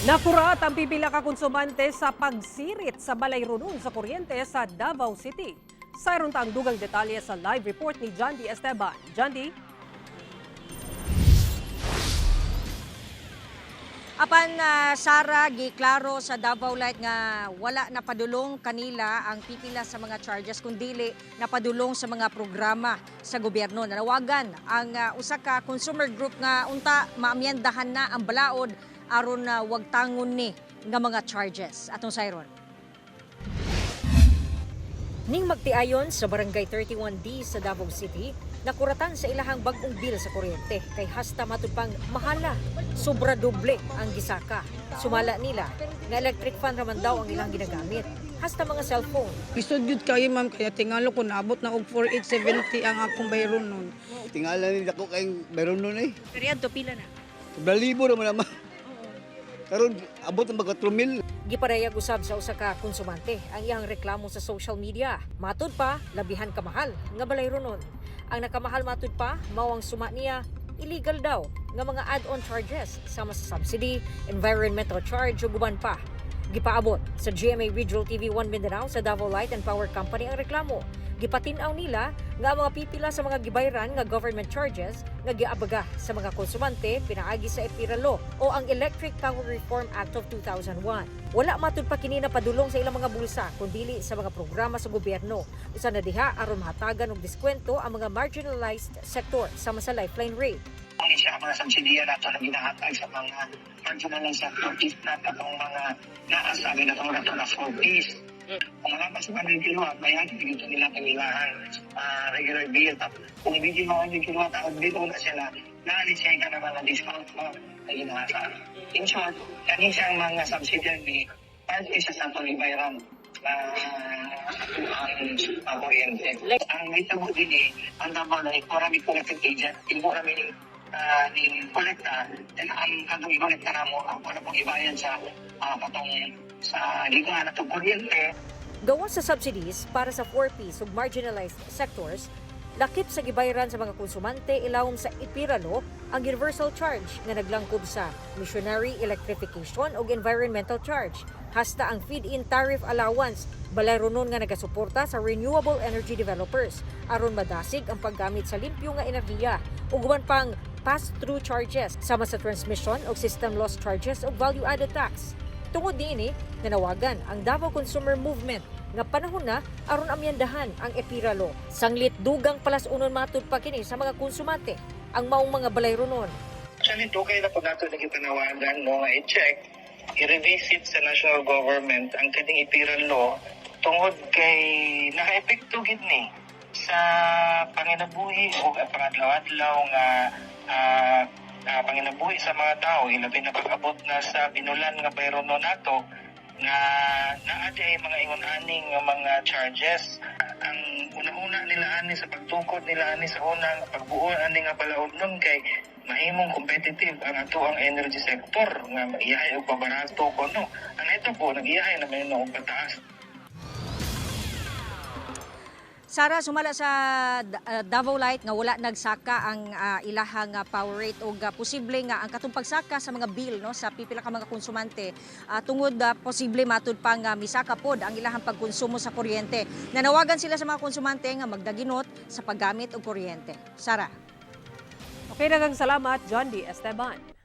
Nakurat ang pipila ka konsumante sa pagsirit sa balay runon sa kuryente sa Davao City. Sayron ta ang dugang detalye sa live report ni John D. Esteban. John D. Apan Sara, giklaro sa Davao Light nga wala napadulong kanila ang pipila sa mga charges kundili napadulong sa mga programa sa gobyerno. Nanawagan ang usa ka consumer group nga unta maamyendahan na ang balaod aron na wag tangon ni nga mga charges. Atong sayron. Ning magtiayon sa Barangay 31D sa Davao City, nakuratan sa ilahang bag-ong bill sa kuryente kay hasta matud pang mahala, sobra doble ang gisaka. Sumala nila nga electric fan raman daw ang ilang ginagamit, hasta mga cellphone. Lisod gyud kayo, ma'am, kaya tingalo ko naabot na og 4870 ang akong bayron nun. Tingala ni dako kayong meron nun eh. Pero yan, pila na. Sobrang libo naman naman. Karon abot ang mag 4 mil. Giparayag usab sa usa ka konsumante ang iyang reklamo sa social media. Matud pa, labihan kamahal nga balay ronon. Ang nakamahal matud pa, mao ang suma niya illegal daw nga mga add-on charges sama sa subsidy, environmental charge ug uban pa. Gipaabot sa GMA Regional TV 1 Mindanao sa Davao Light and Power Company ang reklamo. Gipatin-aw nila nga ang mga pipila sa mga gibayran nga government charges nga giabaga sa mga konsumante pinaagi sa EPIRA Law o ang Electric Power Reform Act of 2001. Wala matud pa kini napadulong sa ilang mga bulsa kundili sa mga programa sa gobyerno. Usa na diha aron mahatagan og diskwento ang mga marginalized sector sama sa lifeline rate. Ang isa ang mga subsidiya nato na ginahatag sa mga marginalized sector is not atong mga naa sa amin atong nato na 4Ps. Kung wala pa sa 100 kilowatt, bayaran dito nila kanilahan regular bill. Kung hindi 100 kilowatt, ang bill na sila, naalis siya ka naman na discount mo na ginahatag. In short, kani siyang mga subsidiary, part isa sa atong ibayaran na ang kuryente. Ang may tabo din eh, ang Davao na marami collecting agent, imo kami ni kolekta, then ang katong i-kolekta namo, ang wala pong ibayad sa katong sa gikuha na itong kuryente. Gawas sa subsidies para sa 4Ps ug marginalized sectors, lakip sa gibayran sa mga konsumante ilawom sa EPIRA Law ang universal charge nga naglangkob sa missionary electrification ug environmental charge, hasta ang feed-in tariff allowance, balay ronon nga nagasuporta sa renewable energy developers aron madasig ang paggamit sa limpyo nga enerhiya, ug uban pang pass-through charges sama sa transmission ug system loss charges ug value-added tax. Tungod niini, nanawagan ang Davao Consumer Movement nga panahon na aron amyendahan ang EPIRA Law. Sanglit dugang palas-unon matud pa kini sa mga konsumante ang maong mga balay ronon. Actually, dugay na po nato nagipanawagan, no, nga i-check, i-revisit sa national government ang kaning EPIRA Law tungod kay naka-epekto gid ni sa panginabuhi o pangadlaw-adlaw nga panginabuhi sa mga tao, ilabi na pag-abot na sa binulan nga bayrono nato nga naa diay mga ingon aning nga mga charges. Ang una-una nila ani sa pagtukod nila ani sa unang pagbuo ani nga balaod nun kay mahimong competitive ang atoang energy sector nga maiyahay og pabarato kuno. Ang ito po nag-iyahay naman og pataas. Sara, sumala sa Davao Light nga wala nagsaka ang ilahang power rate og posible nga ang katong pagsaka sa mga bill, no, sa pipila ka mga konsumante tungod posible matud pa nga misaka pod ang ilahang pagkonsumo sa kuryente. Nanawagan sila sa mga konsumante nga magdaginot sa paggamit og kuryente. Sara. Okay, daghang salamat, John D. Esteban.